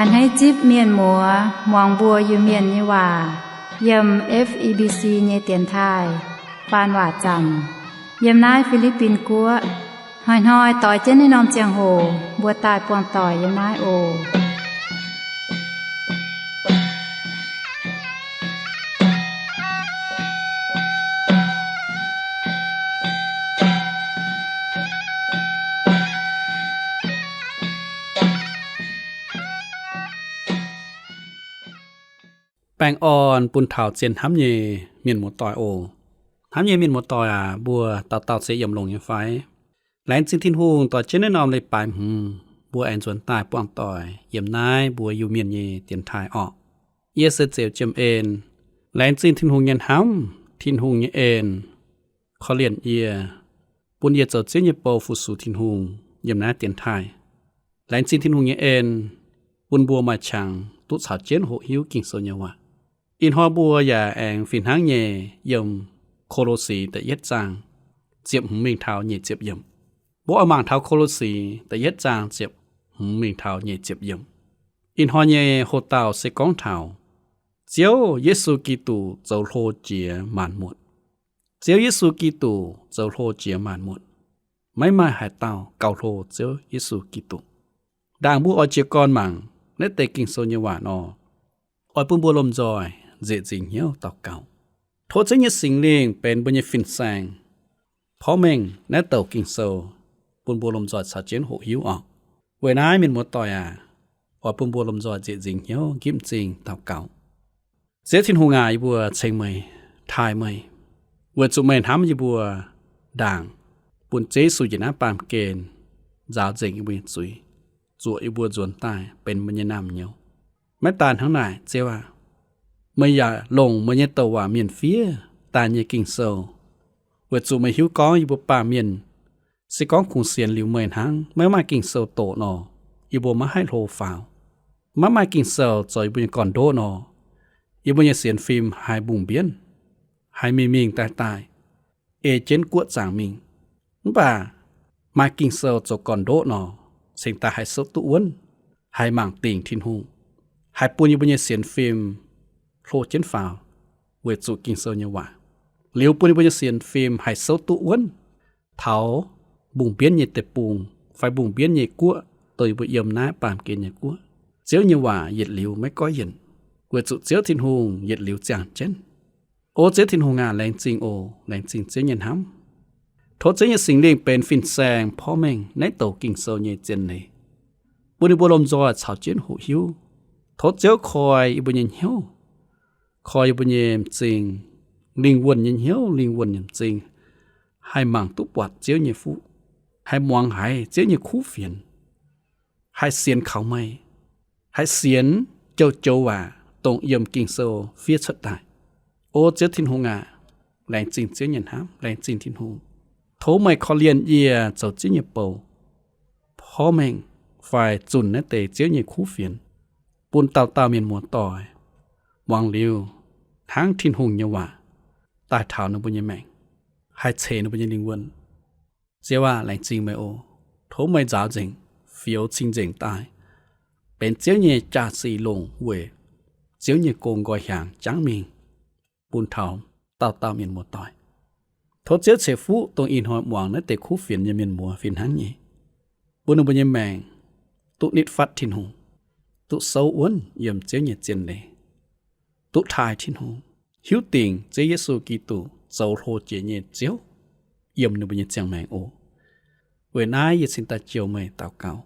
Hneiv zipv mienh muoz muangx mbuo Iu-Mienh nyei waac yiem F E B C nyei dienx taaih faan waac zaamc yiem naaiv Fi^li^bin Guoqv. Hnoi-hnoi doix jienv naaiv norm ziangh hoc mbuo daaih buangh doic yiem naaiv oc. Baengh orn bun taux zien hnamv nyei mienh muoz-doic oc. Hnamv nyei mienh muoz-doic aac, mbuo dauh dauh se yiem longx nyei fai? Laengz zingh Tin-Hungh doix jienv naaiv norm leiz-baaix hmz mbuo aengx nzuonx daaih buangh doic yiem naaiv mbuo Iu-Mienh nyei dienx taaih orqc. Yie se Zeux Jiem En. Laengz zingh Tin-Hungh nyei hnamv, Tin-Hungh nyei en, korv-lienh yie, bun yie zoux Ziouv nyei bou fu-sux Tin-Hungh yiem naaiv dienx taaih. Laengz zingh Tin-Hungh nyei en, bun mbuo maaih qangx duqv caux jienv hoqc hiuv Ging-Sou nyei waac. Ih hnoi mbuo yaac aengx fih hnangv nyei yiem Ko^lo^si da'yietv zaang ziepc hmz mingh taux nyic ziepc yiemc. Mbuo oix mangc taux Ko^lo^si da'yietv zaang ziepc hmz mingh taux nyic ziepc yiemc. Ih hnoi nyei hoc-dauh se gorngv taux Ziouv Yesu Giduc zoux hlo jiex maanc muotc. Ziouv Yesu Giduc zoux hlo jiex maanc muotc. Maiv maaih haaix dauh gauh hlo Ziouv Yesu Giduc. Ndaangc mbuo oix jiez gorn mangc naaiv deix Ging-Sou nyei waac nor, oix bun mbuo lomh nzoih nzieqc nzingc hnyouv daux gaux. Tov Ziouv nyei Singx Lingh benx mbuo nyei fin-saeng, porv mengh naaiv douc Ging-Sou, bun mbuo lomh nzoih caux jienv hoqc hiuv orqc. Weic naaiv mienh muoz-doic aac, oix bun mbuo lomh nzoih nzieqc nzingc hnyouv nqipv m'zing daux gaux. Ziouv Tin-Hungh aac, yie mbuo ceng meih, taaih meih, weic zuqc meih hnamv yie mbuo ndaangc, bun Ziouv Yesu njiec naaiv baamh gen nzaaux nzengc yie mbuo nyei zuiz, zuoqc yie mbuo nzuonx daaih benx mbuo nyei naamh nyouz. Maiv daan hnangv naaic, Ziouv aac, meih yaac longc meih nyei douc waac mienh fiev daaih nyei Ging-Sou, weic zuqc meih hiuv gorngv yie mbuo baamh mienh se gorngv kungx sienx liuz meih hnangv, maiv maaih Ging-Sou doqc nor, yie mbuo maiv haih hlo faaux. Maiv maaih Ging-Sou zoux yie mbuo nyei gorn-ndoqv nor, yie mbuo nyei sienx fim haih mbungh-mbienv, haih mingh mingh daaih daaih, ei jienv guoqv zaangc mingh. Mv baac maaih Ging-Sou zoux gorn-ndoqv nor, cingx daaih haih souv duqv wuonv, haih mangc dingc Tin-Hungh, haih bun yie mbuo nyei sienx fim hlo jienv faaux, weic zuqc Ging-Sou nyei waac liuz bun yie mbuo nyei sienx fim haih souv duqv wuonv taux mbungh mbienv nyei deic-bung fai mbungh mbienv nyei guoqv, dongh yie mbuo yiem naaiv baamh gen nyei guoqv. Ziouv nyei waac yietc liuz maiv goiv yienc, weic zuqc Ziouv Tin-Hungh yietc liuz ziangh jienv. O Ziouv Tin-Hungh aac, laengz zingh oc. Laengz zingh Ziouv nyei hnamv. Tov Ziouv nyei Singx Lingh benx fin-saeng porv mengh naaiv douc Ging-Sou nyei zien leiz, bun yie mbuo lomh nzoih caux jienv hoqc hiuv. Tov Ziouv koi yie mbuo nyei hnyouv, koi yie mbuo nyei m'zing, lingh wuonh nyei hnyouv, lingh wuonh nyei m'zing, haih mangc duqv buatc Ziouv nyei fuqv, haih muangx haiz Ziouv nyei kuv fienx, haih sienx kaux meih, haih sienx joux-joux waac dongh yiem Ging-Sou fiev cuotv daaih. O Ziouv Tin-Hungh aac, laengz zingh Ziouv nyei hnamv, laengz zingh Tin-Hungh. Tov meih korv-lienh yie zoux Ziouv nyei bou, porv mengh fai zunc naaiv deix Ziouv nyei kuv fienx, bun dauh dauh mienh muoz-doic muangx liuz hnangv Tin-Hungh nyei waac daaih taux ninh mbuo nyei maengc, haih ceix ninh mbuo nyei lingh wuonh. Ziouv aac, laengz zingh meih oc. Tov meih nzaaux nzengc, fioux cing-nzengc daaih, benx Ziouv nyei jaa-sic longc weic Ziouv nyei gong nqoi hiaangx jangv mingh bun taux dauh dauh mienh muoz-doic. Tov Ziouv ceix fuqv dongh ih hnoi muangx naaiv deix kuv fienx nyei mienh muoz fih hnangv nyei, bun ninh mbuo nyei maengc duqv nitv fatv Tin-Hungh, duqv souv wuonv yiem Ziouv nyei zien leiz, duqv taaih Tin-Hungh, hiuv dingc Ziouv Yesu Giduc zoux hlo jiex nyei Ziouv yiem ninh mbuo nyei ziangh maengc oc. Weic naaiv yie cingx daaih jiu meih daux gaux,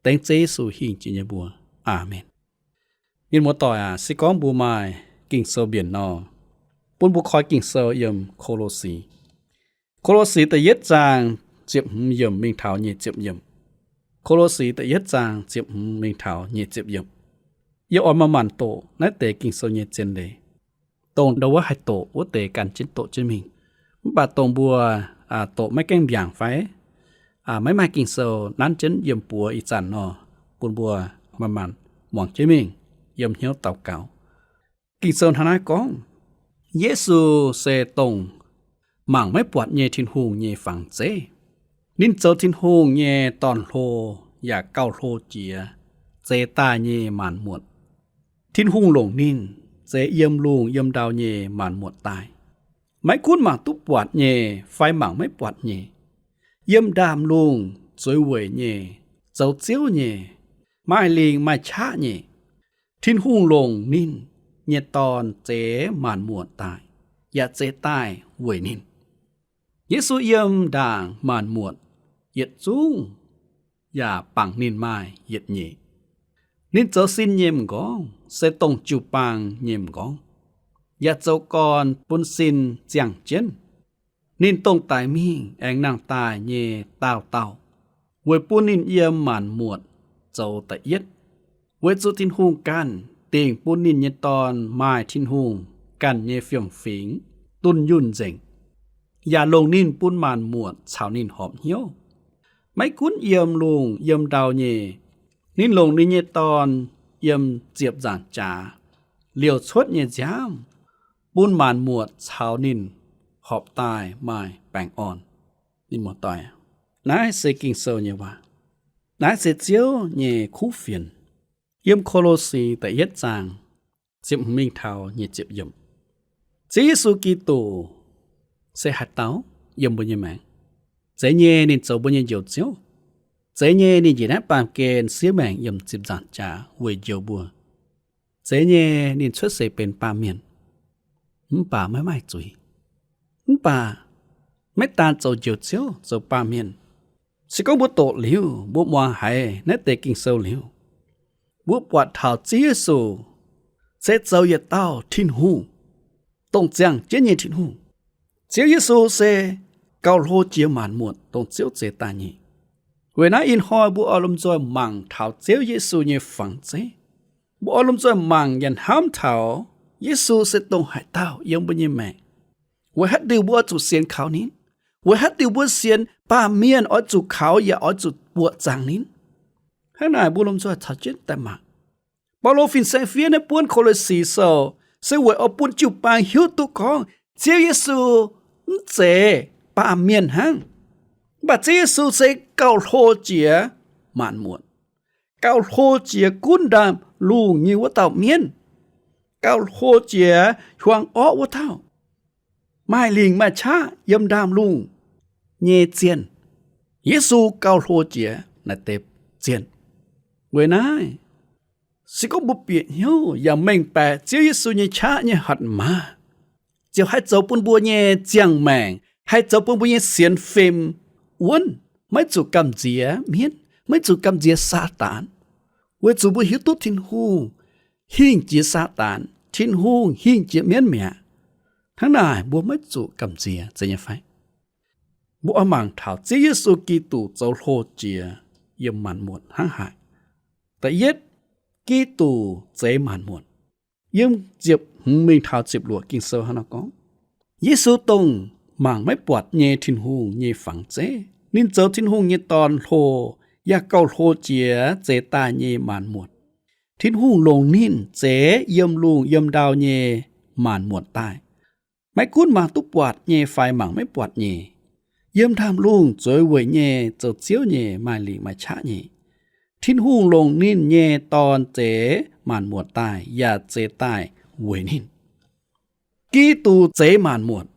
dengv Ziouv Yesu hingh jiex nyei mbuox. Aamen. Mienh muoz-doic aac, se gorngv mbuo maaih Ging-Sou mbienc nor, bun mbuo koi Ging-Sou yiem Ko^lo^si. Ko^lo^si da'yietv zaang ziepc hmz yiemc mingh taux nyic ziepc yiemc. Ko^lo^si da'yietv zaang ziepc hmz mingh taux nyic ziepc yiemc. Yie oix manc-manc doqc naaiv deix Ging-Sou nyei zien leiz. Dongh ndau wuov haih doqc wuov deix ganh jienv doqc jienv mingh. Mv baac dongh mbuo, aa, doqc maiv gaengh mbiaangc fai, aa, maiv maaih Ging-Sou nanv jienv yiem buoz ih zanc nor, bun mbuo manc-manc muangx jienv mingh, yiem hnyouv daux gaux. Ging-Sou hnangv naaiv gorngv, Yesu se dongh mangc maiv buatc nyei Tin-Hungh nyei fangx zeiv. Ninh zoux Tin-Hungh nyei dorn-hlo yaac gauh hlo jiex zeix daaih nyei maanc muotc. Tin-Hungh longc ninh zeix yiem lungh yiem ndau nyei maanc muotc daaih. Maiv gunv mangc duqv buatc nyei fai mangc maiv buatc nyei, yiem ndaamv-lungh zueiz weic nyei, zoux ziouv nyei, maaih lingc maaih qaqv nyei, Tin-Hungh longc ninh nyei Dorn zeix maanc muotc daaih, yaac zeix daaih weic ninh. Yesu yiem ndaangc maanc muotc yietc zungv yaac bangc ninh maaih yietc nyeic. Ninh zoux sin nyei m'nqorngv se dongh jiu-baang nyei m'nqorngv, yaac zoux gorn bun sin ziangh jienv. Ninh dongh daic mingh aengx nangh daaih nyei daauh dauh, weic bun ninh yiem maanc muotc zoux da'yietv, weic zuqc Tin-Hungh ganh dingc bun ninh nyei Dorn maaih Tin-Hungh ganh nyei fiem-fingx dunh yunh nzengc, yaac longc ninh bun maanc muotc caux ninh horpc hnyouv. Maiv gunv yiem lungh yiem ndau nyei, ninh longc ninh nyei Dorn yiem ziepc nzaangc jaax liouc cuotv nyei nziaamv bun maanc muotc caux ninh horpc daaih maaih baengh orn. Naaiv se Ging-Sou nyei waac. Naaiv se Ziouv nyei kuv fienx. Yiem Ko^lo^si da'yietv zaang ziepc hmz mingh taux nyic ziepc yiemc. Ziouv Yesu Giduc se haaix dauh yiem mbuo nyei maengc? Zeiz nyei ninh zoux mbuo nyei Njoux Ziouv. Zeiz nyei ninh njiec naaiv baamh gen siev maengc yiem ziepc nzaangc jaax weic njoux mbuo. Zeiz nyei ninh cuotv seix benx baamh mienh, mv baac maiv maaih zuiz. Mv baac maiv daan zoux Njoux Ziouv, zoux baamh mienh. Se gorngv mbuo doqc liuz, mbuo muangx haiz naaiv deix Ging-Sou liuz, mbuo buatc taux Ziouv Yesu se zoux yietc dauh Tin-Hungh, dongh ziangh jienv nyei Tin-Hungh. Ziouv Yesu se gauh hlo jiex maanc muotc dongh Ziouv zeix daaih nyei. Weic naaiv ih hnoi mbuo oix lomh nzoih mangc taux Ziouv Yesu nyei fangx zeiv. Mbuo oix lomh nzoih mangc yaac hnamv taux Yesu se dongh haaix dauh yiem mbuo nyei maengc. Weic haaix diuc mbuo oix zuqc sienx kaux ninh? Weic haaix diuc mbuo sienx baamh mienh oix zuqc kaux yaac oix zuqc buoqc zaangc ninh? Hnangv naaic mbuo lomh nzoih caux jienv daaih mangc. Baulo fin-saeng fiev naaiv buonv Ko^lo^si Sou se weic oix bun jiu-baang hiuv duqv gorngv Ziouv Yesu mv zeiz baamh mienh hnangv. Mv baac Ziouv Yesu se gauh hlo jiex maanc muotc, gauh hlo jiex gunv ndaamv-lungh nyei wuov dauh mienv, gauh hlo jiex hiuang orqv wuov dauh, maaih lingc maaih qaqv yiem ndaamv-lungh nyei zienh. Yesu gauh hlo jiex naaiv deix zienh. Weic naaiv, se gorngv mbuo bieqc hnyouv yaac mengh baeqc Ziouv Yesu nyei qaqv nyei hatc maaz, ziouc haih zoux bun mbuo nyei ziangh maengc, haih zoux bun mbuo nyei sienx fim wuonv, maiv zuqc gamh nziex mienv, maiv zuqc gamh nziex Saadaan, weic zuqc mbuo hiuv duqv Tin-Hungh hingh jiex Saadaan, Tin-Hungh hingh jiex mienv mi'aqv. Hnangv naaic mbuo maiv zuqc gamh nziex, zeiz nyei fai? Mbuo oix mangc taux Ziouv Yesu Giduc zoux hlo jiex yiem maanc muotc hnangv haaix. Da'yietv, Giduc zeix maanc muotc. Yiem ziepc hmz mingh taux ziepc luoqc Ging-Sou hnangv naaiv gorngv, Yesu dongh mangc maiv buatc nyei Tin-Hungh nyei fangx zeiv. Ninh zoux Tin-Hungh nyei Dorn hlo, yaac gauh hlo jiex zeix daaih nyei maanc muotc. Tin-Hungh longc ninh zeix yiem lungh yiem ndau nyei maanc muotc daaih. Maiv gunv mangc duqv buatc nyei fai mangc maiv buatc nyei, yiem ndaamv-lungh zueiz weic nyei, zoux ziouv nyei, maaih lingc maaih qaqv nyei, Tin-Hungh longc ninh nyei Dorn zeix maanc muotc daaih yaac zeix daaih weic ninh. Giduc zeix maanc muotc,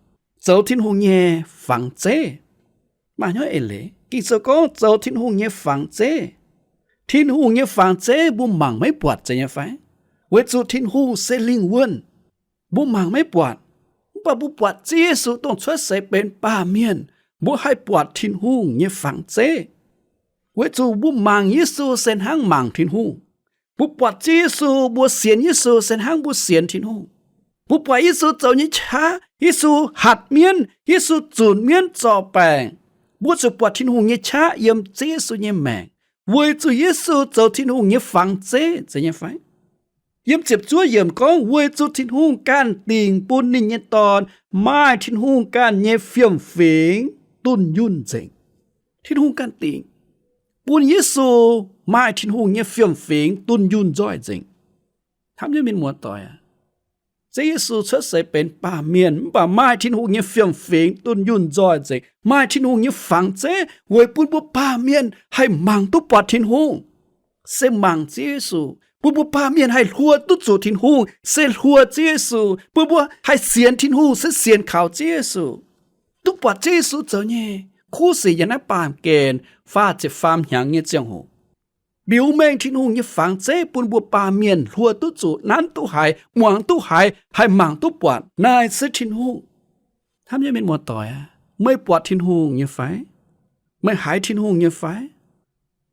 zoux Tin-Hungh nyei fangx zeiv. Maaih hnyouv eix leiz, Ging-Sou gorngv zoux Tin-Hungh nyei fangx zeiv. Tin-Hungh nyei fangx zeiv mbuo mangc maiv buatc, zeiz nyei fai? Weic zuqc Tin-Hungh se lingh wuonh. Mbuo mangc maiv buatc, mv baac mbuo buatc Ziouv Yesu dongh cuotv seix benx baamh mienh, mbuo haih buatc Tin-Hungh nyei fangx zeiv. Weic zuqc mbuo mangc Yesu se hnangv mangc Tin-Hungh. Mbuo buatc Ziouv Yesu, mbuo sienx Yesu se hnangv mbuo sienx Tin-Hungh. Mbuo buatc Yesu zoux nyei qaqv, Yesu hatc mienv, Yesu zunc mienv zorqv baengc, mbuo zuqc buatc Tin-Hungh nyei qaqv yiem Ziouv Yesu nyei maengc, weic zuqc Yesu zoux Tin-Hungh nyei fangx zeiv, zeiz nyei fai? Yiem ziepc zuoqv yiemc gorngv, weic zuqc Tin-Hungh ganh dingc bun ninh nyei Dorn maaih Tin-Hungh ganh nyei fiem-fingx dunh yunh nzengc. Tin-Hungh ganh dingc bun Yesu maaih Tin-Hungh nyei fiem-fingx dunh yunh nzoih nzengc. Hnamv nyei mienh muoz-doic aac, Ziouv Yesu cuotv seix benx baamh mienh, mv baac maaih Tin-Hungh nyei fiem-fingx dunh yunh nzoih nzengc, maaih Tin-Hungh nyei fangx zeiv weic bun mbuo baamh mienh haih mangc duqv buatc Tin-Hungh. se mangc Ziouv Yesu. Bun mbuo baamh mienh haih hluo duqv zuqc Tin-Hungh se hluo Ziouv Yesu. Bun mbuo haih sienx Tin-Hungh se sienx kaux Ziouv Yesu. Duqv buatc Ziouv Yesu zoux nyei kuv sic yiem naaiv baamh gen faah ziepc faam hnyangx nyei ziangh hoc, mbiuz mengh Tin-Hungh nyei fangx zeiv bun mbuo baamh mienh hluo duqv zuqc, nanv duqv haiz, muangx duqv haiz, haih mangc duqv buatc naaiv se Tin-Hungh. Hnamv nyei mienh muoz-doic aac, meih buatc Tin-Hungh nyei fai? Meih haiz Tin-Hungh nyei fai?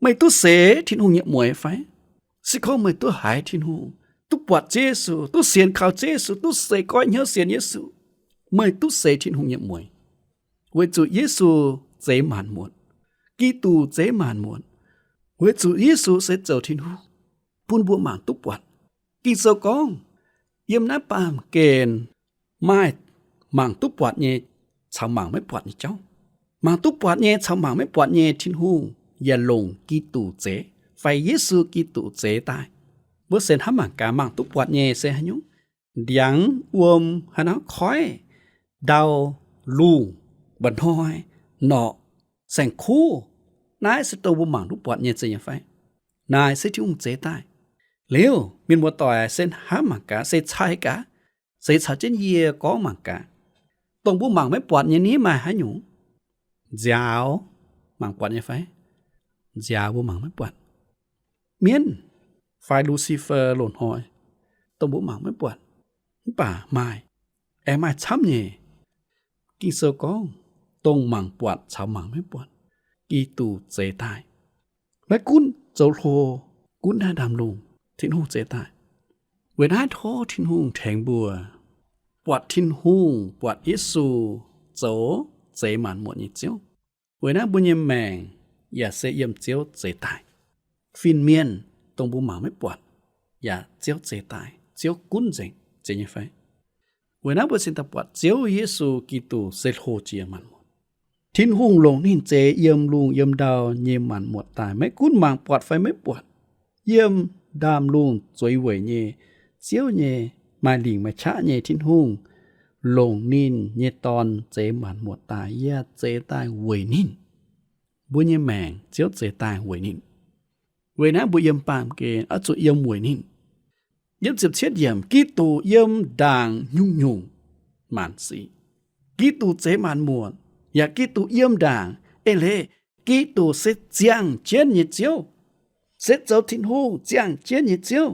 Meih duqv seix Tin-Hungh nyei mueiz fai? Se gorngv meih duqv haiz Tin-Hungh, duqv buatc Ziouv Yesu, duqv sienx kaux Ziouv Yesu, duqv seix goiv hnyouv sienx Yesu, meih duqv seix Tin-Hungh nyei mueiz. Weic zuqc Yesu zeix maanc muotc. Giduc zeix maanc muotc. Weic zuqc Yesu se zoux Tin-Hungh, bun mbuo mangc duqv buatc. Ging-Sou gorngv, yiem naaiv baamh gen maaih mangc duqv buatc nyei caux mangc maiv buatc nyei jauv. Mangc duqv buatc nyei caux mangc maiv buatc nyei, Tin-Hungh yaac longc Giduc zeix, fai Yesu Giduc zeix daaih. Mbuo se hnamv mangc gaax, mangc duqv buatc nyei se haaix nyungc? Ndiangx, wuom, haaix nor, koiv, ndau, lungh, mba'hnoi, norqc, saeng-kuv. Naaiv se dongh mbuo mangc duqv buatc nyei, zeiz nyei fai? Naaic se Tin-Hungh zeix daaih. Liuz, mienh muoz-doic, se hnamv mangc gaax, se cai gaax, se caux jienv yie gorngv mangc gaax. Dongh mbuo mangc maiv buatc nyei ni maaih haaix nyungc? Nziaaux, mangc buatc nyei fai? Nziaaux mbuo mangc maiv buatc. Mienv fai Lucifer loz-hnoi, dongh mbuo mangc maiv buatc, mv baac maaih, aengx maaih camv nyei. Ging-Sou gorngv, dongh mangc buatc caux mangc maiv buatc, Giduc zeix daaih. Maiv gunv zoux hlo, gunv naaiv ndaamv-lungh, Tin-Hungh zeix daaih. Weic naaiv tov Tin-Hungh tengx mbuo buatc Tin-Hungh, buatc Yesu zoux zeix maanc muotc nyei Ziouv. Weic naaiv mbuo nyei maengc yaac se yiem Ziouv zeix daaih. Fin-mienh dongh mbuo mangc maiv buatc yaac Ziouv zeix daaih, Ziouv gunv nzengc, zeiz nyei fai? Weic naaiv mbuo cingx daaih buatc Ziouv Yesu Giduc se hlo jiex maanc muotc. Tin-Hungh longc ninh zeix yiem lungh yiem ndau nyei maanc muotc daaih, maiv gunv mangc buatc fai maiv buatc, yiem ndaamv-lungh zueiz weic nyei, Ziouv nyei, maaih lingc maaih qaqv nyei Tin-Hungh longc ninh nyei Dorn zeix maanc muotc daaih, yaac zeix daaih weic ninh. Mbuo nyei maengc Ziouv zeix daaih weic ninh. Weic naaiv mbuo yiem baamh gen oix zuqc yiem weic ninh. Yiem ziepc cietv yiemc, Giduc yiem ndaangc nyungc-nyungc maanc sic. Giduc zeix maanc muotc, yaac Giduc yiem ndaangc. Eix leiz, Giduc se ziangh jienv nyei Ziouv, se zoux Tin-Hungh ziangh jienv nyei Ziouv.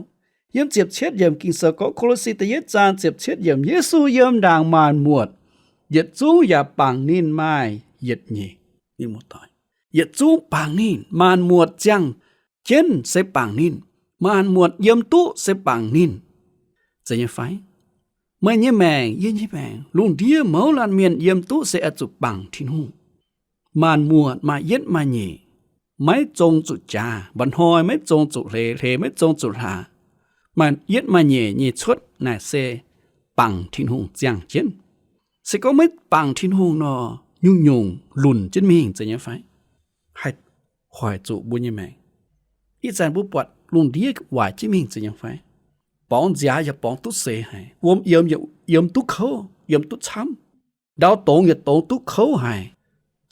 Yiem ziepc cietv yiemc Ging-Sou gorngv, Ko^lo^si da'yietv zaang ziepc cietv yiemc, Yesu yiem ndaangc maanc muotc, yietc zungv yaac bangc ninh maaih yietc nyeic. Yietc zungv bangc ninh, maanc muotc ziangh jienv se bangc ninh, maanc muotc yiem duqv se bangc ninh. Zeiz nyei fai? Meih nyei maengc, yie nyei maengc, lungh ndiev mouz laanh mienh yiem duqv se oix zuqc bangc Tin-Hungh. Maanc muotc maaih yietv maaih nyeic, maiv zong zuqc jaax, mba'hnoi maiv zong zuqc hleix, hleix maiv zong zuqc hlaax. Maaih yietv maaih nyeic nyei cuotv naaic se bangc Tin-Hungh ziangh jienv. Se gorngv maiv bangc Tin-Hungh nor, nyungc-nyungc lunc jienv mingh, zeiz nyei fai? Haih hoic zuqc mbuo nyei maengc. Ih zanc mbuo buatc lungh ndiev waaic jienv mingh, zeiz nyei fai? Borngz nziaaux yaac borngz duqv seix haic, wuom yiem yaac yiem duqv kouv, yiem duqv camv. Ndau dongz yaac dongz duqv kouv haic.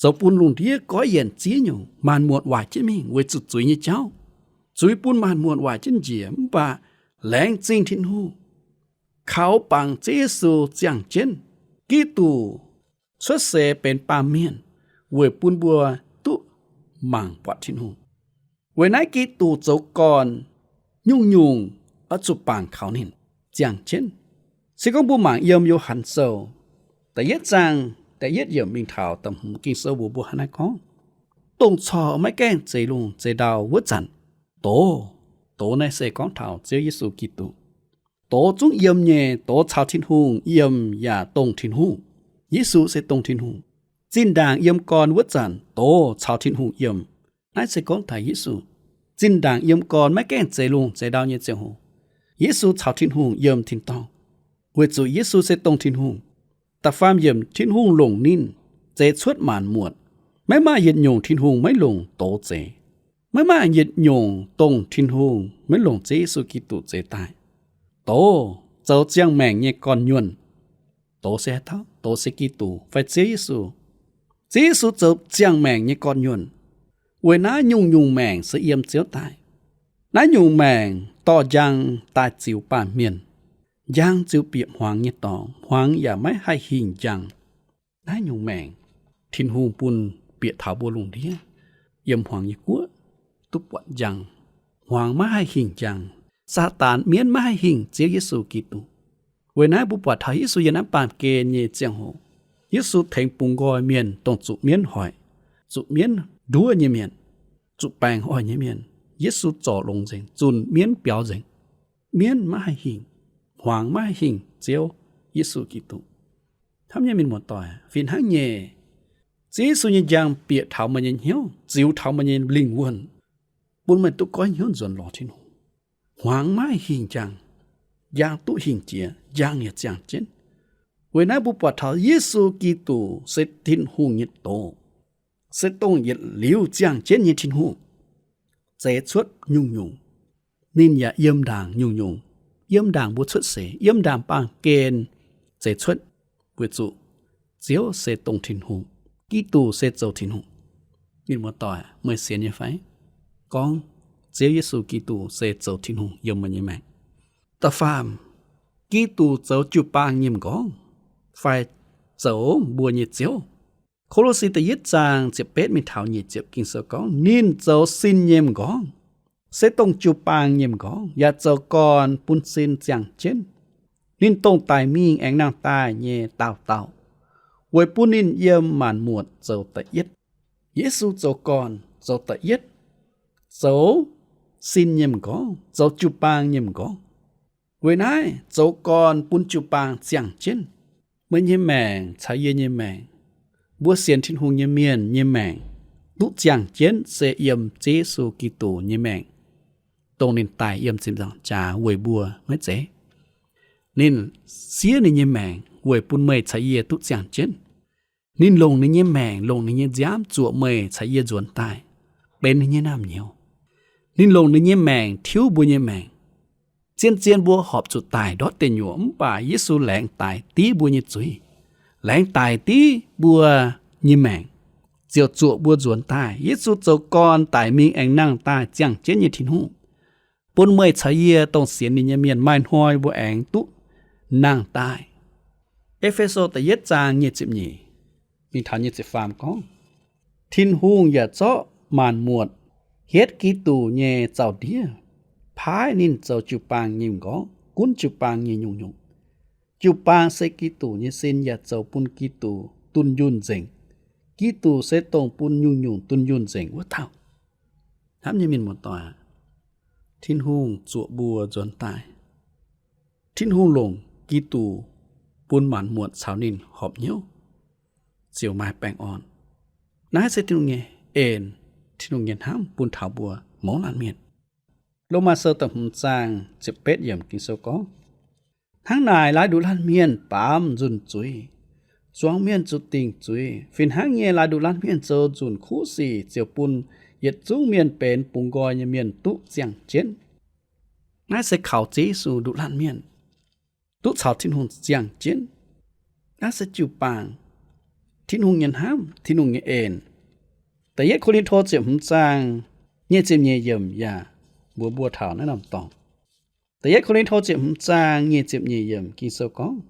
Zoux bun lungh ndiev goiv yienc ziex nyungc, maanc muotc waaic jienv mingh weic zuqc zuiz nyei jauv. Zuiz bun maanc muotc waaic jienv njiec, mv baac laengz zingh Tin-Hungh, kaux bangc Ziouv Yesu ziangh jienv. Giduc cuotv seix benx baamh mienh weic bun mbuo duqv mangc buatc Tin-Hungh. Weic naaiv Giduc zoux gorn, nyungc-nyungc oix zuqc bangc kaux ninh ziangh jienv. Se gorngv mbuo mangc yiem Yo^han Sou da'yietv zaang da'yietv yiemc mingh taux da'hmz Ging-Sou mbuox mbuo hnangv naaiv gorngv, dongh corc maiv gaengh zeix lungh zeix ndau wuov zanc, doz, doz naaiv se gorngv taux Ziouv Yesu Giduc. Doz zungv yiem nyei, doz caux Tin-Hungh yiem yaac dongh Tin-Hungh. Yesu se dongh Tin-Hungh. Zinh ndaangc yiem gorn wuov zanc, doz caux Tin-Hungh yiem. Naaiv se gorngv taux Yesu. Zinh ndaangc yiem gorn maiv gaengh zeix lungh zeix ndau nyei ziangh hoc, Yesu caux Tin-Hungh yiem tin-dorngh, weic zuqc Yesu se dongh Tin-Hungh. Da'faam yiemc, Tin-Hungh longc ninh zeix cuotv maanc muotc. Maiv maaih yietc nyungc Tin-Hungh maiv longc doz zeix. Maiv maaih yietc nyungc dongh Tin-Hungh maiv longc Ziouv Yesu Giduc zeix daaih. Doz zoux ziangh maengc nyei gorn-nyuonh. Doz se haaix dauh? Doz se Giduc fai Ziouv Yesu. Ziouv Yesu zoux ziangh maengc nyei gorn-nyuonh. Weic naaiv nyungc-nyungc maengc se yiem Ziouv daaih. Naaiv nyungc maengc dorh njang daaih ziux baamh mienh. Njang ziux bieqc hmuangx nyei dorngx, hmuangx yaac maiv haih hingh njang. Naaiv nyungc maengc Tin-Hungh bun bieqc taux mbuo lungh ndiev, yiem hmuangx nyei guoqv duqv buatc njang. Hmuangx maiv haih hingh njang. Saadaan mienv maiv haih hingh Ziouv Yesu Giduc. Weic naaiv mbuo buatc taux Yesu yiem naaiv baamh gen nyei ziangh hoc, Yesu tengx bungx nqoi mienh dongh zuqc mienv hoic, zuqc mienv nduov nyei mienh, zuqc baengc hoic nyei mienh, Yesu zorc longx nzengc, zunh mienv biaux nzengc. Mienv maiv haih hingh, hmuangx maiv haih hingh Ziouv Yesu Giduc. Hnamv nyei mienh muoz-doic, fih hnangv nyei, Ziouv Yesu nyei njang bieqc taux meih nyei hnyouv, ziux taux meih nyei lingh wuonh, bun meih duqv goiv hnyouv nzuonx lorz Tin-Hungh. Hmuangx maiv haih hingh njang, njang duqv hingh jiex, njang yaac ziangh jienv. Weic naaiv mbuo buatc taux Yesu Giduc se Tin-Hungh nyei doz, se dongh yietc liuz ziangh jienv nyei Tin-Hungh, zeix cuotv nyungc-nyungc. Ninh yaac yiem ndaangc nyungc-nyungc, yiem ndaangc mbuo cuotv seix, yiem ndaangc baamh gen zeix cuotv, weic zuqc Ziouv se dongh Tin-Hungh, Giduc se zoux Tin-Hungh. Mienh muoz-doic, meih sienx nyei fai? Gorngv Ziouv Yesu Giduc se zoux Tin-Hungh yiem meih nyei maengc. Da'faam, Giduc zoux jiu-baang nyei m'nqorngv fai zoux mbuo nyei Ziouv. Ko^lo^si da'yietv zaang ziepc betv mingh taux nyic ziepc Ging-Sou gorngv, ninh zoux sin nyei m'nqorngv, se dongh jiu-baang nyei m'nqorngv, yaac zoux gorn bun sin ziangh jienv. Ninh dongh daic mingh aengx nangh daaih nyei daauh dauh, weic bun ninh yiem maanc muotc zoux da'yietv. Yesu zoux gorn zoux da'yietv, zoux sin nyei m'nqorngv, zoux jiu-baang nyei m'nqorngv. Weic naaiv zoux gorn bun jiu-baang ziangh jienv. Meih nyei maengc caux yie nyei maengc, mbuo sienx Tin-Hungh nyei mienh nyei maengc, duqv ziangh jienv se yiem Ziouv Yesu Giduc nyei maengc, dongh ninh daic yiem ziepc nzaangc jaax weic mbuo maiv zeiz. Ninh siev ninh nyei maengc weic bun meih caux yie duqv ziangh jienv. Ninh longc ninh nyei maengc, longc ninh nyei nziaamv zuoqc meih caux yie nzuonx daaih benx ninh nyei naamh nyouz. Ninh longc ninh nyei maengc tiuv mbuo nyei maengc. Zien-zien mbuo horpc zuqc daic ndortv deic nyuoqc, mv baac Yesu laengz daic div mbuo nyei zuiz, laengz daic div mbuo nyei maengc, ziouc zuoqc mbuo nzuonx daaih. Yesu zoux gorn daic mingh aengx nangh daaih ziangh jienv nyei Tin-Hungh, bun meih caux yie dongh sienx ninh nyei mienh maaih hnoi mbuo aengx duqv nangh daaih. E^fe^so da'yietv zaang nyic ziepc nyeic mingh taux nyic ziepc faam gorngv, Tin-Hungh yaac zorqv maanc muotc hietv Giduc nyei zaux-ndiev, paaiv ninh zoux jiu-baang nyei m'nqorngv, gunv jiu-baang nyei nyungc-nyungc. Jiu-baang se Giduc nyei sin yaac zoux bun Giduc dunh yunh nzengc. Giduc se dongh bun nyungc-nyungc dunh yunh nzengc wuov dauh. Hnamv nyei mienh muoz-doic, Tin-Hungh zuoqc mbuo nzuonx daaih. Tin-Hungh longc Giduc bun maanc muotc caux ninh horpc hnyouv, ziouc maaih baengh orn. Naaiv se Tin-Hungh nyei en, Tin-Hungh nyei hnamv bun taux mbuo mouz laanh mienh. Lomaa Sou da'hmz zaang ziepc betv yiemc Ging-Sou gorngv, Hnangv naaic, laaix nduqc laanh mienh baamz nzunc zuiz, zuangx mienh zuqc dingc zuiz. Fih hnangv nyei, laaix nduqc laanh mienh zoux nzunc kuv sic, ziouc bun yietc zungv mienh benx bungx nqoi nyei mienh duqv ziangh jienv. Naaiv se kaux Ziouv Yesu nduqc laanh mienh duqv caux Tin-Hungh ziangh jienv. Naaiv se jiu-baang, Tin-Hungh nyei hnamv, Tin-Hungh nyei en. Da'yietv Ko^lin^to ziepc hmz zaang nyic ziepc nyeic yiemc yaac mbuox mbuo taux naaiv norm dorngx. Da'yietv Ko^lin^to ziepc hmz zaang nyic ziepc nyeic yiemc Ging-Sou gorngv,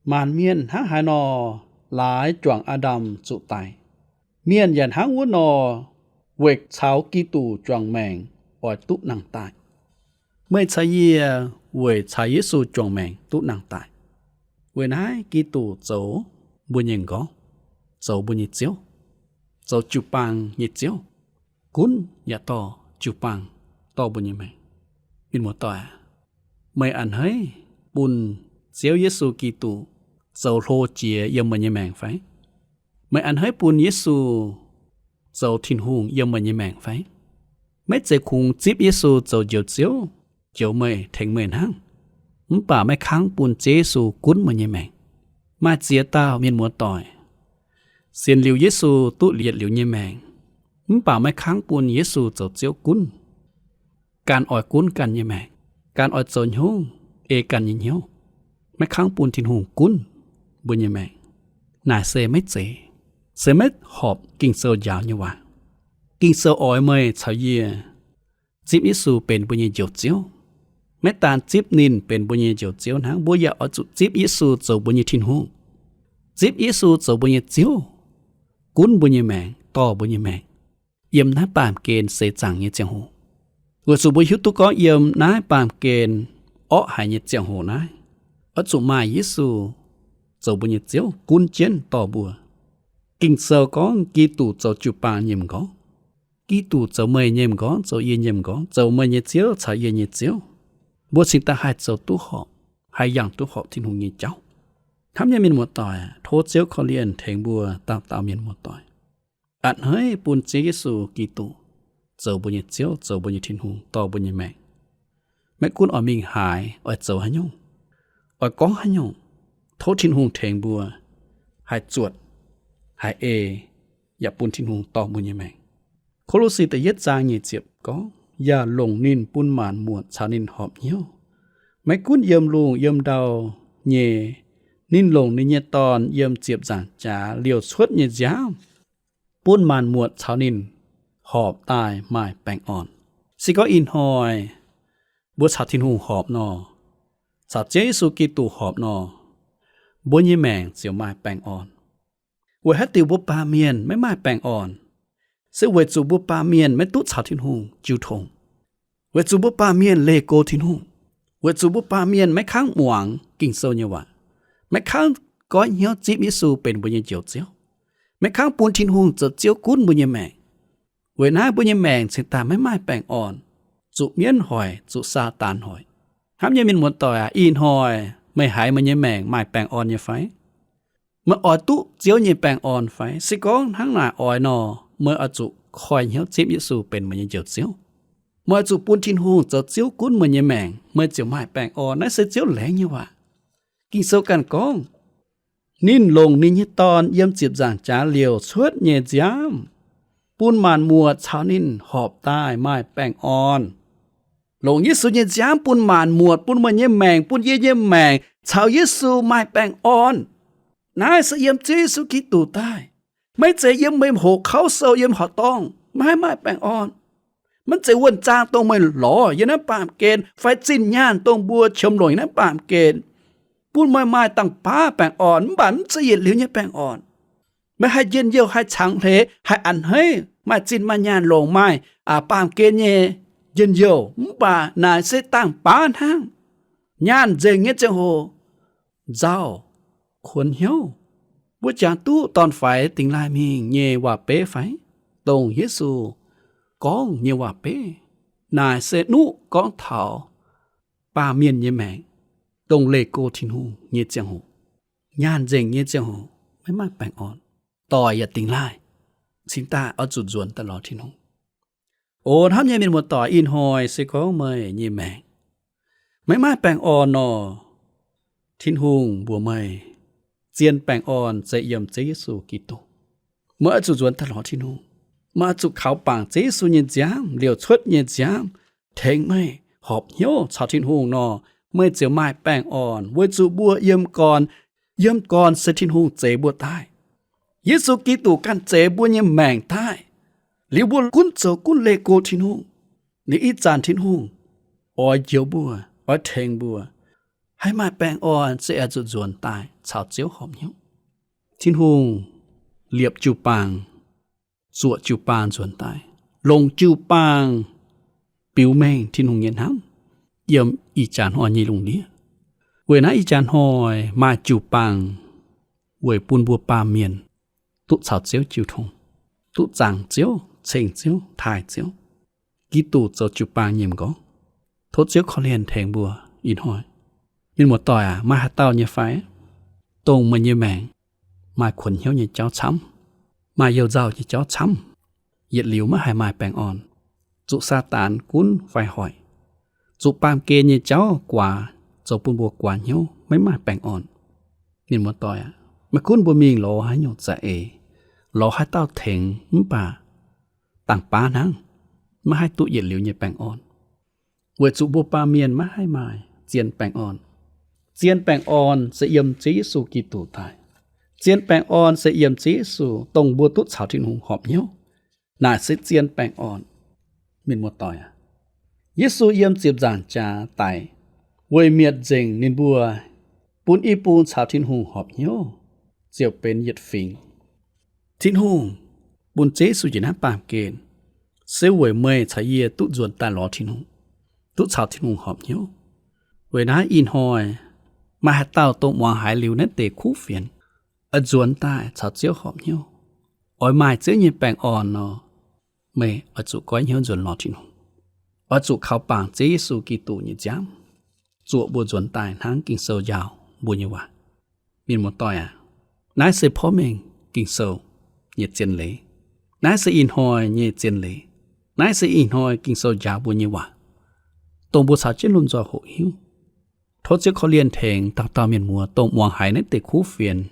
Maanc mienh hnangv haaix nor laaix juangc Aa^ndam zuqc daic, mienh yaac hnangv wuov nor weic caux Giduc juangc maengc oix duqv nangh daaih. Meih caux yie weic caux Yesu juangc maengc duqv nangh daaih. Weic naaiv Giduc zoux mbuo nyei m'nqorngv, zoux mbuo nyei Ziouv, zoux jiu-baang nyei Ziouv, gunv yaac dorh jiu-baang, dorh mbuo nyei maengc. Mienh muoz-doic, meih a'hneiv bun Ziouv Yesu Giduc zoux hlo jiex yiem meih nyei maengc fai? Meih a'hneiv bun Yesu zoux Tin-Hungh yiem meih nyei maengc fai? Maiv zeiz kungx zipv Yesu zoux Njoux Ziouv, njoux meih, tengx meih hnangv, mv baac maiv kangv bun Ziouv Yesu gunv meih nyei maengc. Maaih ziex dauh mienh muoz-doic sienx liuz Yesu duqv yietc liuz nyei maengc, mv baac maiv kangv bun Yesu zoux Ziouv gunv, ganh oix gunv ganh nyei maengc, ganh oix zoux hnyouv ei ganh nyei hnyouv, maiv kangv bun Tin-Hungh gunv mbuo nyei maengc. Naaic se maiv zeiz, se maiv horpc Ging-Sou njaaux nyei waac. Ging-Sou oix meih caux yie zipv Yesu benx mbuo nyei Njoux Ziouv. Maiv daan zipv ninh benx mbuo nyei Njoux Ziouv hnangv, mbuo yaac oix zuqc zipv Yesu zoux mbuo nyei Tin-Hungh, zipv Yesu zoux mbuo nyei Ziouv, gunv mbuo nyei maengc, dorh mbuo nyei maengc yiem naaiv baamh gen seix zaangc nyei ziangh hoc. Weic zuqc mbuo hiuv duqv gorngv yiem naaiv baamh gen orqv haic nyei ziangh hoc naaiv, oix zuqc maaih Yesu zoux mbuo nyei Ziouv gunv jienv dorh mbuo. Ging-Sou gorngv Giduc zoux jiu-baang nyei m'nqorngv. Giduc zoux meih nyei m'nqorngv, zoux yie nyei m'nqorngv, zoux meih nyei Ziouv caux yie nyei Ziouv. Mbuo cingx daaih haih zoux duqv horpc, haih yangh duqv horpc Tin-Hungh nyei jauv. Hnamv nyei mienh muoz-doic, tov Ziouv korv-lienh tengx mbuo dauh dauh mienh muoz-doic a'hneiv bun Ziouv Yesu Giduc zoux mbuo nyei Ziouv, zoux mbuo nyei Tin-Hungh, dorh mbuo nyei maengc. Maiv gunv oix mingh haaix, oix zoux haaix nyungc, oix gorngv haaix nyungc, tov Tin-Hungh tengx mbuo haih zuotc, haih ei, yaac bun Tin-Hungh dorh mbuo nyei maengc. Ko^lo^si da'yietv zaang nyic ziepc gorngv, yaac longc ninh bun maanc muotc caux ninh horpc hnyouv. Maiv gunv yiem lungh yiem ndau nyei, ninh longc ninh nyei Dorn yiem ziepc nzaangc jaax liouh cuotv nyei nziaamv bun maanc muotc caux ninh horpc daaih maaih baengh orn. Se gorngv ih hnoi mbuo caux Tin-Hungh horpc nor, caux Ziouv Yesu Giduc horpc nor, mbuo nyei maengc ziouc maaih baengh orn. Weic haaix diuc mbuo baamh mienh maiv maaih baengh orn? Se weic zuqc mbuo baamh mienh maiv duqv caux Tin-Hungh jiu tongx. Weic zuqc mbuo baamh mienh leih go Tin-Hungh. Weic zuqc mbuo baamh mienh maiv kangv muangx Ging-Sou nyei waac, maiv kangv goiv hnyouv zipv Yesu benx mbuo nyei Njoux Ziouv, maiv kangv bun Tin-Hungh zoux Ziouv gunv mbuo nyei maengc. Weic naaiv mbuo nyei maengc cingx daaih maiv maaih baengh orn, zuqc mienv hoic, zuqc Saadaan hoic. Hnamv nyei mienh muoz-doic aac, ih hnoi meih haiz meih nyei maengc maaih baengh orn nyei fai? Meih oix duqv Ziouv nyei baengh orn fai? Se gorngv hnangv naaic oix nor, meih oix zuqc koi hnyouv zipv Yesu benx meih nyei Njoux Ziouv. Meih oix zuqc bun Tin-Hungh zoux Ziouv gunv meih nyei maengc, meih ziouc maaih baengh orn. Naaiv se Ziouv laengz nyei waac. Ging-Sou ganh gorngv, ninh longc ninh nyei Dorn yiem ziepc nzaangc jaax liouh cuotv nyei nziaamv bun maanc muotc caux ninh horpc daaih maaih baengh orn. Longc Yesu nyei nziaamv bun maanc muotc, bun meih nyei maengc, bun yie nyei maengc caux Yesu maaih baengh orn. Naaiv se yiem Ziouv Yesu Giduc daaih. Maiv zeiz yiem meih hoqc kauv sou yiem horqc dorngh, maiv haih maaih baengh orn. Maiv zeiz wuonh zaang dongh meih lorz yiem naaiv baamh gen fai zinh nyaanh dongh mbuo qiemx longc yiem naaiv baamh gen bun meih maaih dangh baav baengh orn, mv baac mv zeiz yietc liuz nyei baengh orn. Meih haih njien-youh, haih cangx hleix, haih a'hneiv, maaih zinh maaih nyaanh longc, maaih, aa, baamh gen nyei njien-youh, mv baac naaic se dangh baav hnangv. Nyaanh nzengc nyei ziangh hoc nzauh, kuonx hnyouv. Mbuo jangx duqv dorn-faix dingx laaih mingh nyei waac-beiv fai? Dongh Yesu gorngv nyei waac-beiv. Naaic se nuqv gorngv taux baamh mienh nyei maengc, dongh leih go Tin-Hungh nyei ziangh hoc, nyaanh nzengc nyei ziangh hoc, maiv maaih baengh orn, doic yaac dingx laaih, cingx daaih oix zuqc nzuonx daaih lorz Tin-Hungh. O hnamv nyei mienh muoz-doic, ih hnoi se gorngv meih nyei maengc maiv maaih baengh orn nor, Tin-Hungh mbuox meih, zien baengh orn se yiem Ziouv Yesu Giduc. Meih oix zuqc nzuonx daaih lorz Tin-Hungh. Meih oix zuqc kaux bangc Ziouv Yesu nyei nziaamv, liouh cuotv nyei nziaamv, tengx meih horpc hnyouv caux Tin-Hungh nor, meih ziouc maaih baengh orn, weic zuqc mbuo yiem gorn, yiem gorn se Tin-Hungh zeix mbuo daaih. Yesu Giduc ganh zeix mbuo nyei maengc daaih. Liuz mbuo gunv zoux gunv leih go Tin-Hungh. Liuz ih zanc Tin-Hungh oix njoux mbuo, oix tengx mbuo haih maaih baengh orn se oix zuqc nzuonx daaih caux Ziouv horpc hnyouv. Tin-Hungh liepc jiu-baang, zuoqc jiu-baang nzuonx daaih, longc jiu-baang biux mengh Tin-Hungh nyei hnamv yiem ih jaax hnoi nyei lungh ndiev. Weic naaiv ih jaax hnoi maaih jiu-baang weic bun mbuo baamh mienh duqv caux Ziouv jiu tong, duqv zaangc Ziouv, ceng Ziouv, taaih Ziouv. Giduc zoux jiu-baang nyei m'nqorngv. Tov Ziouv korv-lienh tengx mbuo ih hnoi. Mienh muoz-doic aac, maaih haaix dauh nyei fai, dongh meih nyei maengc maaih kuonx hnyouv nyei jauv camv, maaih youh nzauh nyei jauv camv, yietc liuz maiv haih maaih baengh orn, zuqc Saadaan gunv fai hoic, zuqc baamh gen nyei jauv guaax, zoux bun mbuo guaax hnyouv maiv maaih baengh orn? Mienh muoz-doic aac, maiv gunv mbuo mingh lorz haaix nyungc za'eix, lorz haaix dauh tengx mv baac dangh baav hnangv, maiv haih duqv yietc liuz nyei baengh orn. Weic zuqc mbuo baamh mienh maiv haih maaih zien baengh orn. Zien baengh orn se yiem Ziouv Yesu Giduc daaih. Zien baengh orn se yiem Ziouv Yesu, dongh mbuo duqv caux Tin-Hungh horpc hnyouv. Naaic se zien baengh orn. Mienh muoz-doic aac, Yesu yiem ziepc nzaangc jaax daic, weic mietc nzengc ninh mbuo, bun i bung caux Tin-Hungh horpc hnyouv, ziouc benx yietc fingx. Tin-Hungh bun Ziouv Yesu njiec naaiv baamh gen, se weic meih caux yie duqv nzuonx daaih lorz Tin-Hungh, duqv caux Tin-Hungh horpc hnyouv. Weic naaiv ih hnoi maaih haaix dauh dongh muangx haiz liuz naaiv deix kuv fienx, oix nzuonx daaih caux Ziouv horpc hnyouv, oix maaih Ziouv nyei baengh orn nor, meih oix zuqc goiv hnyouv nzuonx lorz Tin-Hungh. Oix zuqc kaux bangc Ziouv Yesu Giduc nyei nziaamv, zuoqc mbuo nzuonx daaih hnangv Ging-Sou njaaux mbuo nyei waac. Mienh muoz-doic aac, naaiv se porv mengh Ging-Sou nyei zien leiz. Naaiv se ih hnoi nyei zien leiz. Naaiv se ih hnoi Ging-Sou njaaux mbuo nyei waac, dongh mbuo caux jienv lomh nzoih hoqc hiuv. Tov Ziouv korv-lienh tengx dauh dauh mienh muoz dongh muangx haiz naaiv deix kuv fienx,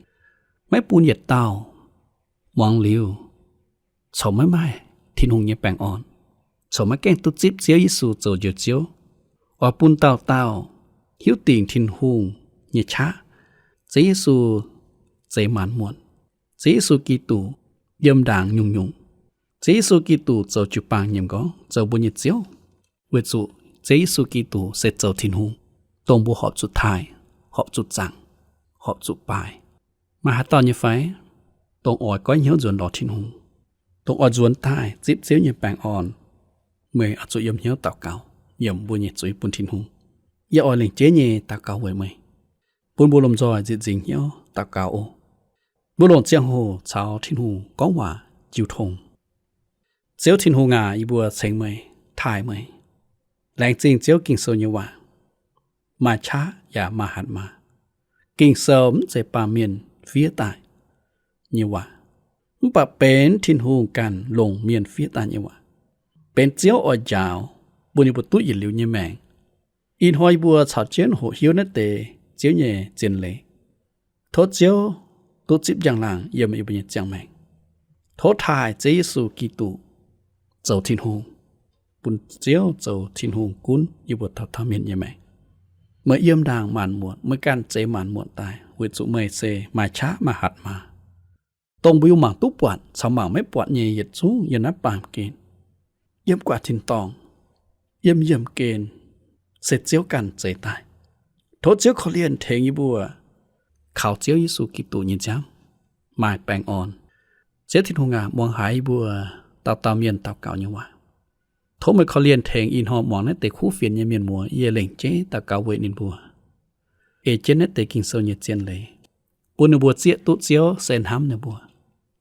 maiv bun yietc dauh muangx liuz, corc maiv maaih Tin-Hungh nyei baengh orn, corc maiv gaengh duqv zipv Ziouv Yesu zoux njoux Ziouv. Oix bun dauh dauh hiuv dingc Tin-Hungh nyei qaqv, Ziouv Yesu zeix maanc muotc, Ziouv Yesu Giduc yiem ndaangc nyungc-nyungc, Ziouv Yesu Giduc zoux jiu-baang nyiemc nqorngv zoux mbuo nyei Ziouv. Weic zuqc Ziouv Yesu Giduc se zoux Tin-Hungh, dongh mbuo horpc zuqc taaih, horpc zuqc zaangc, horpc zuqc baaix. Maaih haaix dauh nyei fai, dongh oix goiv hnyouv nzuonx lorz Tin-Hungh, dongh oix nzuonx daaih zipv Ziouv nyei baengh orn? Meih oix zuqc yiem hnyouv daux gaux, yiemc mbuo nyei zuiz bun Tin-Hungh. Yie oix lengc jeiv nyei daux gaux weic meih, bun mbuo lomh nzoih nzieqc nzingc hnyouv daux gaux oc. Mbuo longc ziangh hoc caux Tin-Hungh gorngv waac jiu tong. Ziouv Tin-Hungh aac, yie mbuo ceng meih, taaih meih. Laengz zingh Ziouv Ging-Sou nyei waac, maaih qaqv yaac maaih hatc maaz. Ging-Sou mv zeiz baamh mienh fiev daaih nyei waac, mv baac benx Tin-Hungh ganh longc mienh fiev daaih nyei waac, benx Ziouv oix njaaux bun yie mbuo duqv yietc liuz nyei maengc. Ih hnoi yie mbuo caux jienv hoqc hiuv naaiv deix Ziouv nyei zien leiz. Tov Ziouv duqv zipv njang-laangc yiem yie mbuo nyei ziangh maengc. Tov taaih Ziouv Yesu Giduc zoux Tin-Hungh, bun Ziouv zoux Tin-Hungh gunv yie mbuo dauh dauh mienh nyei maengc. Meih yiem ndaangc maanc muotc, meih ganh zeix maanc muotc daaih, weic zuqc meih se maaih qaqv maaih hatc maaz, dongh mbuo mangc duqv buatc caux mangc maiv buatc nyei yietc zungv yiem naaiv baamh gen, yiem gu'nguaaic tin-dorngh, yiem yiemh gen, se Ziouv ganh zeix daaih. Tov Ziouv korv-lienh tengx yie mbuo kaux Ziouv Yesu Giduc nyei nziaamv maaih baengh orn. Ziouv Tin-Hungh aac, muangx haiz yie mbuo dauh dauh mienh daux gaux nyei waac. Tov meih korv-lienh tengx ih hnoi muangx naaiv deix kuv fienx nyei mienh muoz, yie lengc jeiv daux gaux weic ninh mbuo, ei jienv naaiv deix Ging-Sou nyei zien leiz, bun ninh mbuo zieqv duqv Ziouv se hnamv ninh mbuo.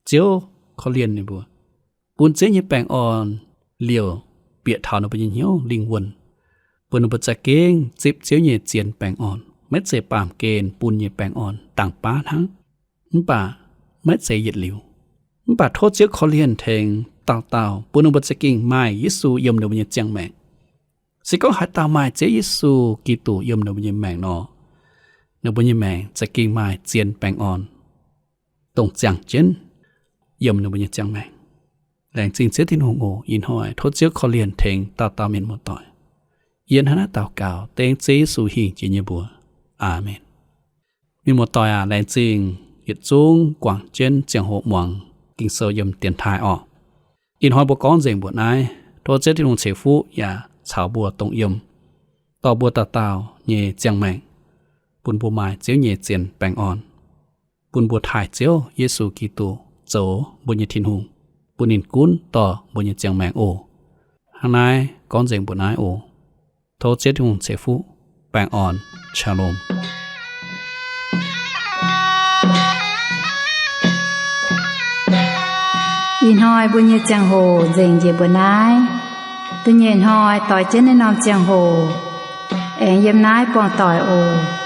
Ziouv korv-lienh ninh mbuo, bun Ziouv nyei baengh orn liouc bieqc taux ninh mbuo nyei hnyouv lingh wuonh, bun ninh mbuo za'gengh zipv Ziouv nyei zien baengh orn, maiv zeiz baamh gen bun nyei baengh orn dangh baav hnangv, mv baac maiv zeiz yietc liuz. Mv baac tov Ziouv korv-lienh tengx dauh dauh, bun ninh mbuo za'gengh maaih Yesu yiem ninh mbuo nyei ziangh maengc. Se gorngv haaix dauh maaih Ziouv Yesu Giduc yiem ninh mbuo nyei maengc nor, ninh mbuo nyei maengc za'gengh maaih zien baengh orn, dongh ziangh jienv yiem ninh mbuo nyei ziangh maengc. Laengz zingh Ziouv Tin-Hungh oc. Ih hnoi tov Ziouv korv-lienh tengx dauh dauh mienh muoz-doic. Yie hnangv naaiv daux gaux dengv Ziouv Yesu hingh jiex nyei mbuox. Aamen. Mienh muoz-doic aac, laengz zingh yietc zungv guangc jienv ziangh hoc muangx Ging-Sou yiem dienx taaih orqc. Ih hnoi mbuo gorngv nzengc mbuoqc naaiv. Tov Ziouv Tin-Hungh ceix fuqv yaac caux mbuo dongh yiem, dorh mbuo dauh dauh nyei ziangh maengc, bun mbuo maaih Ziouv nyei zien baengh orn, bun mbuo taaih Ziouv Yesu Giduc zoux mbuo nyei Tin-Hungh, bun ninh gunv dorh mbuo nyei ziangh maengc oc. Hnangv naaiv gorngv nzengc mbuoqc naaiv oc. Tov Ziouv Tin-Hungh ceix fuqv. Baengh orn. Shalom. Ih hnoi mbuo nyei ziangh hoc nzengc njiec mbuoqc naaiv. Da'nyeic hnoi doix jienv naaiv norm ziangh hoc aengx yiem naaiv buangh doic oc.